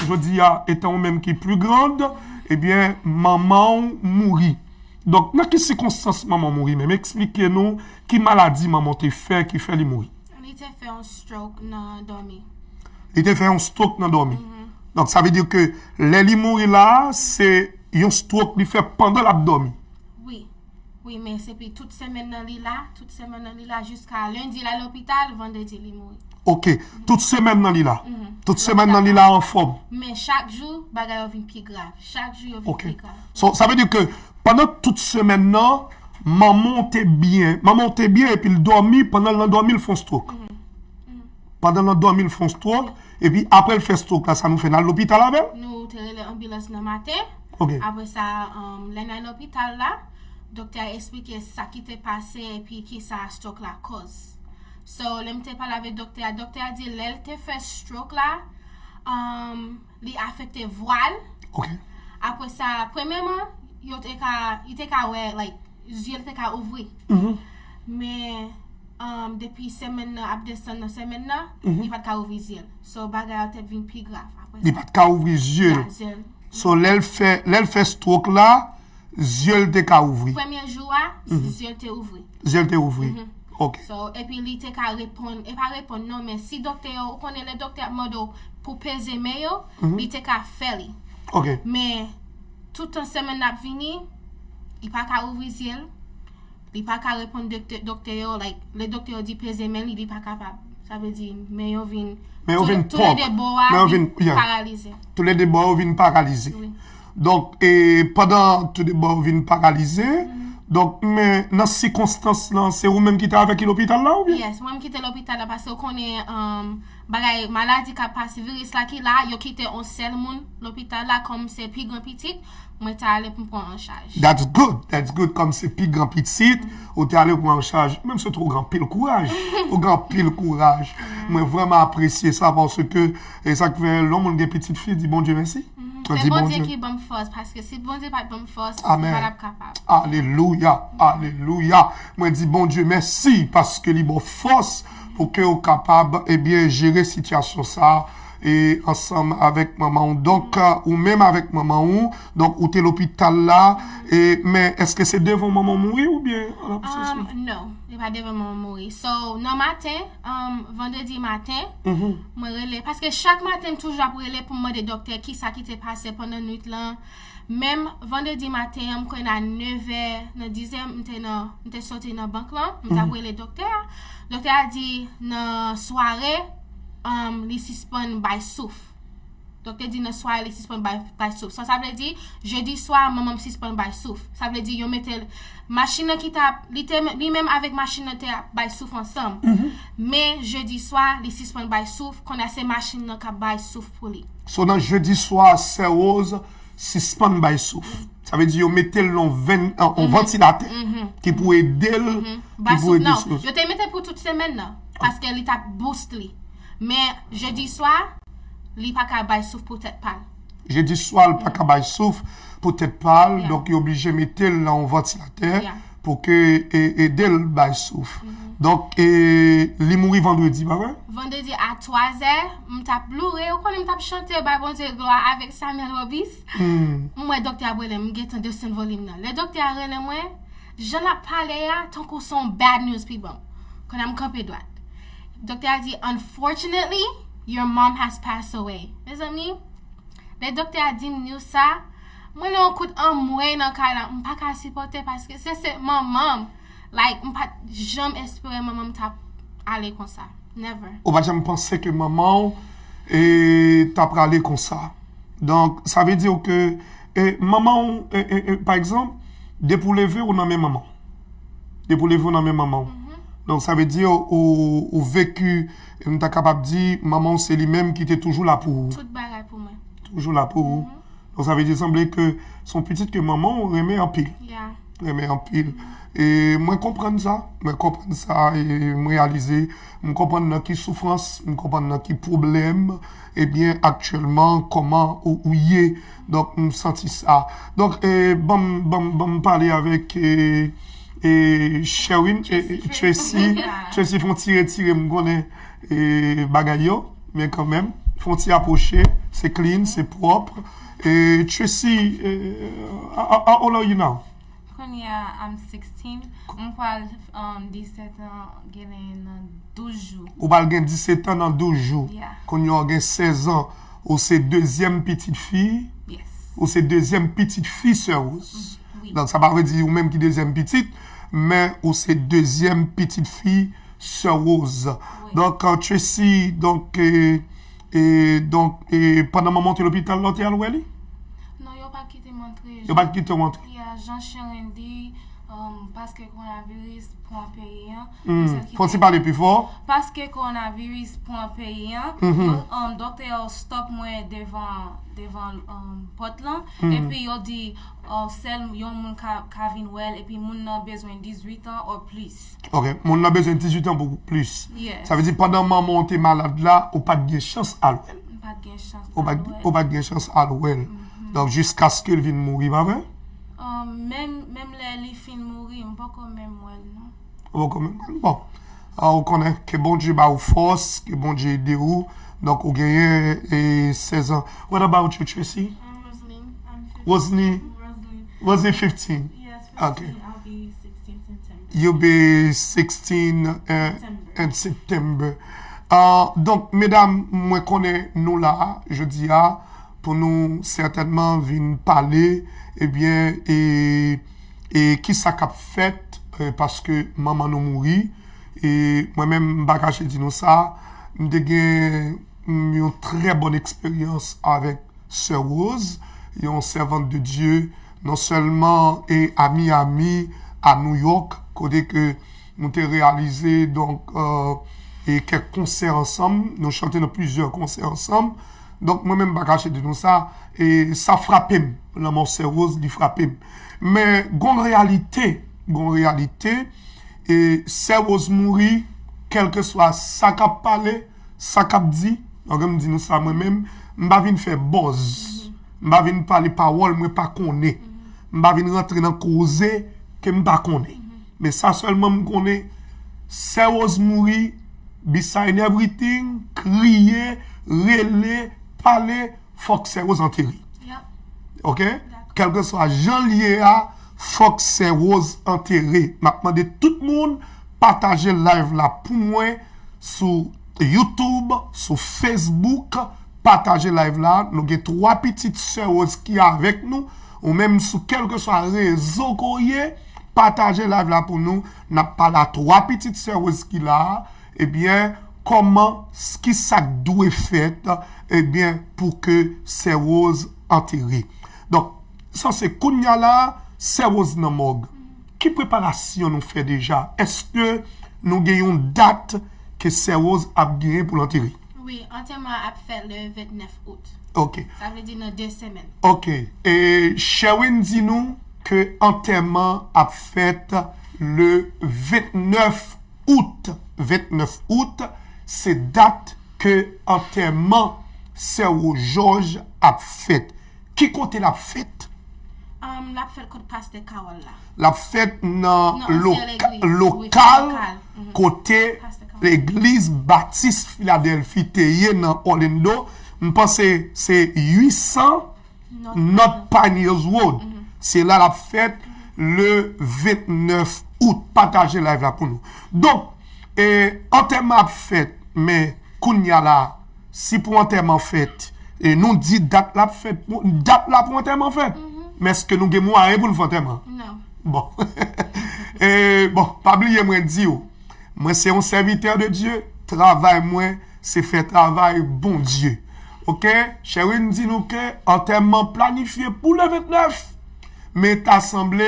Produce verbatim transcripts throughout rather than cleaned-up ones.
Jodi a, etan ou menm ki pli grand, ebyen, manman w mouri. Donk, nan ki sikonstans manman w mouri menm? Eksplike nou ki maladi manman w te fè ki fè li mouri. Li te fè yon stroke nan dòmi. Li te fè yon stroke nan dòmi. Donk, sa vle di ke lè li mouri la, se yon stroke li fè pandan l ap dòmi. Wi. Wi, men se pi tout semèn nan li la, tout semèn nan li la jiska lendi la lopital, vandredi li mouri. Ok, tout semèn nan li la. Tout semèn nan li la anfòm. Men chak jou, bagay yo vin pi grav. Chak jou yo vin Ok. Pi grav. So, sa vle di ke pandan tout semèn nan, manman w te byen, manman w te byen epi l dòmi, pandan l nan dòmi l fè yon stroke. Pandan l nan dòmi l fè yon stroke, epi apre l fè stroke la, sa nou fè, n al lopital avè l? Nou te rele anbilans nan maten. Ok. Apre sa, um, lè n al lopital la, doktè a eksplike sa ki te pase epi ki sa stroke la koz. So, lè m te pale avèk doktè a, doktè a di lè l te fè stroke la, um, li afekte vwa l. Ok. Apre sa, premyèman, yo te ka, li te ka wè, like, zye l te ka ouvri. Men, um, depi semèn nan ap desann nan semèn nan, li pa t ka ouvri zye l. So, bagay yo te vin pi grav apre Li sa. Pa t ka ouvri zye l. Ya, zye l. So, lè l fè, lè l fè stroke la, zye l te ka ouvri. Premye jou a, zye l te ouvri. Zye l te ouvri. Ok. So, epi li te ka reponn, e pa reponn non, men si doktè yo, ou konnen lè doktè ap mande w pou peze men yo, li te ka fè li. Ok. Men, tout tan semèn nan ap vini, li pa ka ouvri zye l, li pa ka reponn doktè, doktè yo, like, lè doktè yo di peze men li, li pa kapab. Sa vle di, men yo vin, Men yo tou- vin tou lè pop. de bò a Men yo vin vin, yeah. Paralize. Tou lè de bò yo vin paralize. Wi. Donk, e pandan tou de bò yo vin paralize, donk, men nan sikonstans lan, se ou menm ki te avèk li lopital la oubyen? Yes, mwen m kite lopital la paske ou konnen um, bagay maladi k ap pase, viris la ki la, yo kite yon sèl moun lopital la kòm se pi gran pitit, mwen te ale pou m pran an chaj. That's good, that's good, kòm se pi gran pitit, ou te ale pran an chaj, menm si ou gen anpil kouraj, ou gen anpil kouraj. Mwen vrèman apresye sa paske e sa k fè lè yon moun gen pitit fi, di Bondye mèsi. Mwen Se di Bondye Bondye. Ki ban m fòs, paske si Bondye pa t ban m fòs, Amen. Mwen pa t ap kapab. Alelouya, alelouya. Mwen di Bondye mèsi paske li ba w fòs pou ke w kapab, ebyen, jere sitiyasyon sa e ansanm avèk manman w. Donk, ou menm avèk manman w, donk ou te lopital la, e, men èske se devan manman w mouri oubyen an absans ou? Um, non, li pa devan manman mouri. So, nan maten, um, vandredi maten, mwen rele, paske chak maten m toujou ap rele pou m mande doktè kisa ki te pase pandan nwit lan. Menm vandredi maten an, m kwè nan nevè, nan dizè, m te nan, m te soti nan bank lan, m t ap rele doktè a. Doktè a di nan sware, um, li sispann bay souf. Doktè di nan sware li sispann bay, bay souf. Sa, sa vle di, jedi swa, manman m sispann bay souf. Sa vle di, yo mete l, machin nan ki t ap, li te, li menm avèk machin nan te ap bay souf ansanm. Men, jedi swa, li sispann bay souf, kounye a se machin nan k ap bay souf pou li. So nan jedi swa, sè Rose sispann bay souf. Sa vle di yo mete l nan ven, an, an vantilatè ki pou ede l, ki Bay pou souf ede non. souf. Yo te mete pou tout semèn nan, paske li t ap boost li. Men, jedi swa, li pa ka bay souf pou tèt pa l. Jedi swa, l pa ka bay souf pou tèt pa l, Yeah. Donk yo oblije mete l nan yon vantilatè Yeah. pou ke e, ede l bay souf. Donk, e, li mouri vandredi, pa vre? Vandredi a twazè, m t ap loure, ou konnen m t ap chante, bay Bondye glwa avèk Samuel Robis. M wè doktè a ap rele m, m gentan desann volim nan. Lè doktè a rele mwen, jan l ap pale a, tankou se yon bad news li ban m. Kounye a m kanpe dwat. Doktè a di, "Unfortunately, your mom has passed away." Mezanmi, lè doktè a di m news sa, mwen nan yon kout anmwey nan kay la, m pa ka sipòte paske se, se manman m. Like, m pa t janm espere manman m t ap ale konsa. Never. Ou pa t janm panse ke manman w e, t ap prale konsa. Donk, sa vle di ke e, manman w, e, e, e, pa egzanp, depi w leve, ou nan men manman w. Depi w leve, ou nan men manman w. Donk, sa vle di ou, ou, ou veki, e m ta kapab di, manman w se li menm ki te toujou la pou ou. Tout bagay pou mwen. Toujou la pou ou. Donk, sa vle di, sanble ke se yon pitit ke manman w renmen anpil. Yeah. Renmen anpil. E mwen konprann sa. Mwen konprann sa e m reyalize. M konprann nan ki soufrans, m konprann nan ki pwoblèm, ebyen, aktyèlman, kòman ou, ou ye. Donk, m santi sa. Donk, e, ban m, ban m, ban m pale avèk, e, e, Sherwin, e, e, Tracy. Tracy, fè yon ti retire, m konnen, e, bagay yo, men kanmenm, fè yon ti apwoche. Se clean, se pwòp. E Tracy, eh, how, how old are you now? Kounye a, I'm sixteen. M pral um, disèt an genyen nan douz jou. Ou pral gen disèt an nan douz jou. Yeah. Kounye a w gen sèz an. Ou se dezyèm pitit fi. Yes. Ou se dezyèm pitit fi Sè Rose. Wi. Donk, sa pa vle di ou menm ki dezyèm pitit, men ou se dezyèm pitit fi Sè Rose. Wi. Donk, euh, Tracy, donk, e, e, donk, e pandan manman w te lopital la, w te al wè li? Non, yo pa kite m antre. Yo pa kite w antre? Ya, jan Sharon di, um, paske kowonaviris pran peyi an. Hmm. Sèl ki Fò ti pale pi fò. Paske kowonaviris pran peyi an, Mhm. yo, um, doktè yo stop mwen devan, devan um, pòt lan. Mhm. Epi yo di, oh, sèl yon moun ka, ka vin wè l, epi moun nan bezwen dizuit an or plis. Ok, moun nan bezwen dizuit an pou plis. Yes. Sa vle di pandan manman w te malad la, ou pa t gen chans al wè l. M pa t gen chans Ou pa, al wè. Ou pa t gen chans al wè l. Donk, jiskaske l vin mouri, pa vre? Um, menm, menm lè li fin mouri, m poko menm wè l, non. Ou poko menm wè l. Bon. Ah, ou konnen ke Bondye ba ou fòs, ke Bondye ede ou. Donk, ou genyen e, sèz an. What about you, Tracy? I'm Rosalie. I'm fifteen. Rosalie, Rosalie. Rosalie fifteen. Yes, Okay. fifteen. I'll be sixteen September. You'll be sixteen uh, September. in September. Uh, donk, medam, mwen konnen nou la, jodi a, pou nou sètènman vin pale, ebyen, e, e kisa k ap fèt, e, paske manman nou mouri, e mwen menm, m pa kache di nou sa, m te gen mm, yon trè bòn eksperyans avèk Sè Rose, yon sèvant de Dieu, non sèlman e a Miami, a New York, kote ke nou te reyalize, donk, euh, e kèk konsè ansanm, nou chante nan plizyè konsè ansanm. Donk, mwen menm, m pa kache di nou sa, e sa frape m, lanmò Sè Rose, li frape m. Men, gon reyalite, gon reyalite, e Sè Rose mouri, kèlkeswa sa k ap pale, sa k ap di, donk, m di nou sa mwen menm, m pa vin fè buzz, m pa vin pale pawòl mwen pa konnen, m pa vin rantre nan koze ke m pa konnen. Men sa sèlman m konnen, Sè Rose mouri, beside everything, kriye, rele, pale, fòk Sè Rose antere. Yep. Ok? Dakò. Kèlkeswa jan l ye a, fòk Sè Rose antere. M ap mande tout moun pataje live la pou mwen sou YouTube, sou Facebook. Pataje live la. Nou gen twa pitit Sè Rose ki avèk nou. Ou menm sou kèlkeswa rezo ke w ye, pataje live la pou nou. N ap pale a twa pitit Sè Rose ki la a. Ebyen, kòman, ki sa k dwe fèt, ebyen, pou ke Sè Rose antere. Donk, sa se kounye a la, Sè Rose nan mòg. Ki preparasyon nou fè deja? Èske nou gen yon dat ke Sè Rose ap genyen pou l antere? Wi, antèman ap fèt le vennèf out. Ok. Sa vle di nan de semèn. Ok. E Sherwin di nou ke antèman ap fèt le vennèf out. Vennèf out, se dat ke antèman Sè Rose Georges ap fèt. Ki kote l ap fèt? Um, l ap fèt kot pastè Carole la. L ap fèt nan Nan ansyen loka- legliz, wi, lokal lokal. Mhm. Kote Pastè Carole. legliz Batis Filadèlfi te ye nan Orlando. M panse se uit san North Pioneers Road. Se la l ap fèt le vennèf out. Pataje live la pou nou. Donk, e, antèman ap fèt, men kounye a la, si pou antèman fèt, e nou di dat la ap fèt, pou- dat la pou antèman fèt. Men èske nou gen mwayen pou nou fè antèman? Non. Bon. E, bon, pa bliye mwen di w, mwen se yon sèvitè de Dye, travay mwen se fè travay Bondye. Ok? Sherwin di nou ke antèman planifye pou le vennèf, men ta sanble,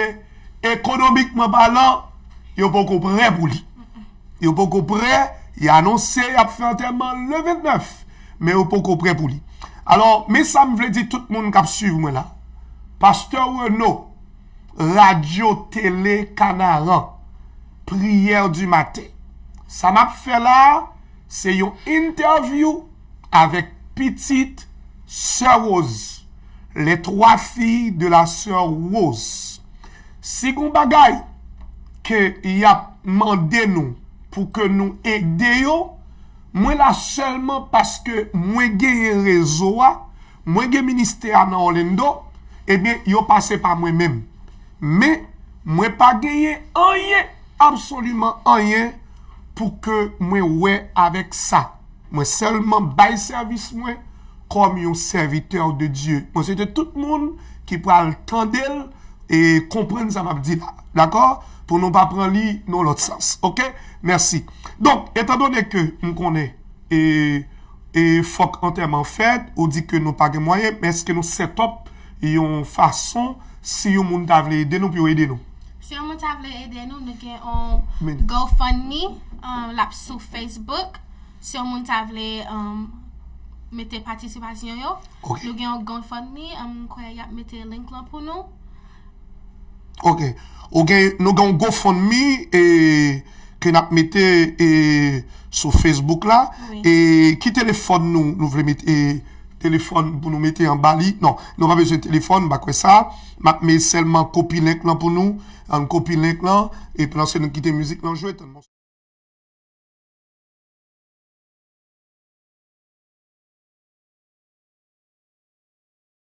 ekonomikman palan, yo poko prè pou li. Yo poko prè, y anonse y ap fè antèman le vennèf, men yo poko prè pou li. Alò, men sa m vle di tout moun k ap swiv mwen la. Pastè Renaud, Radyo Tele Kanaran, Priyè di maten. Sa m ap fè la a, se yon entèvyou avèk pitit Sè Rose, les trois filles de la sœur Rose. Si gon bagay ke y ap mande nou pou ke nou ede yo, mwen la sèlman paske mwen genyen rezo a, Mwen gen ministè a nan Orlando, ebyen, yo pase pa mwen menm. Men, mwen pa genyen anyen, absoliman anyen, pou ke mwen wè avèk sa. Mwen sèlman bay sèvis mwen kòm yon serviteur de Dieu. Mwen swete tout moun ki pral tande l e konprann sa m ap di la. Dakò? Pou nou pa pran li nan lòt sans. Oke? Mèsi. Donk, etandone ke m konnen e, e fòk antèman fèt, ou di ke nou pa gen mwayen, men èske nou set up yon fason si yon moun ta vle ede nou pou yo ede nou? Si yon moun ta vle ede nou, nou gen yon GoFundMe, um, l ap sou Facebook. Si yon moun ta vle um, mete patisipasyon yo, Ok. Nou gen yon GoFundMe, um, m kwè y ap mete link lan pou nou. Ok. Ok, nou gen yon GoFundMe e, ke n ap mete e, sou Facebook la. Wi. E ki telefòn nou, nou vle mete e, telefòn pou nou mete anba li? Non, nou pa bezwen telefòn, m pa kwè sa. M ap mete sèlman kopi link lan pou nou. Ann kopi link lan, e pandan se nou kite mizik lan jwe. Tann